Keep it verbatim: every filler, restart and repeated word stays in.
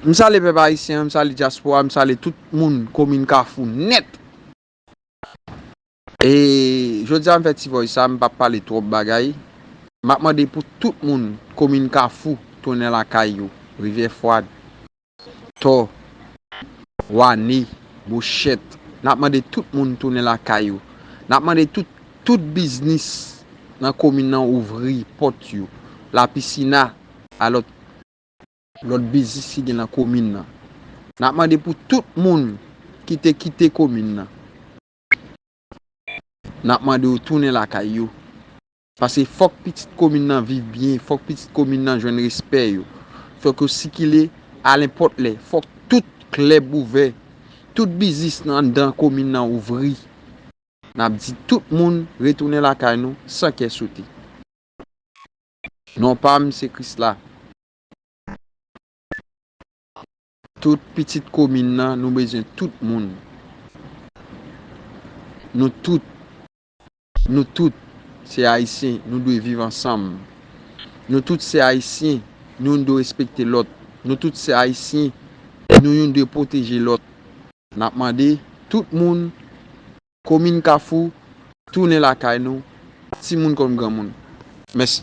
M salye pèp ayisyen an, m salye dyaspora, m salye tout moun komin Kafou nèt. E jodi a m fè ti voice sa, m p ap pale twòp bagay. M ap mande pou tout moun komin Kafou tounen lakay yo, Rivyè Fwad, Tò, Wane, Bochèt. N ap mande tout moun tounen lakay yo. N ap mande tout, tout biznis nan komin nan ouvri pòt yo. Lapisina, a lòt, lòt biznis ki gen nan komin nan. N ap mande pou tout moun ki te kite komin nan. N ap mande yo tounen lakay yo. Paske fòk pitit komin nan viv byen, fòk pitit komin nan jwenn respè yo. Fòk yo sikile a nenpòt lè. Fòk tout klèb ouvè, tout biznis nan anndan komin nan ouvri. N ap di tout moun retounen lakay nou san kè sote. Non pa m se Krisla. Tout pitit komin nan, nou bezwen tout moun. Nou tout, nou tout se Ayisyen, nou dwe viv ansanm. Nou tout se Ayisyen, nou youn dwe respekte lòt. Nou tout se Ayisyen, nou youn dwe pwoteje lòt. N ap mande tout moun, komin Kafou, tounen lakay nou, timoun kòm granmoun. Mèsi.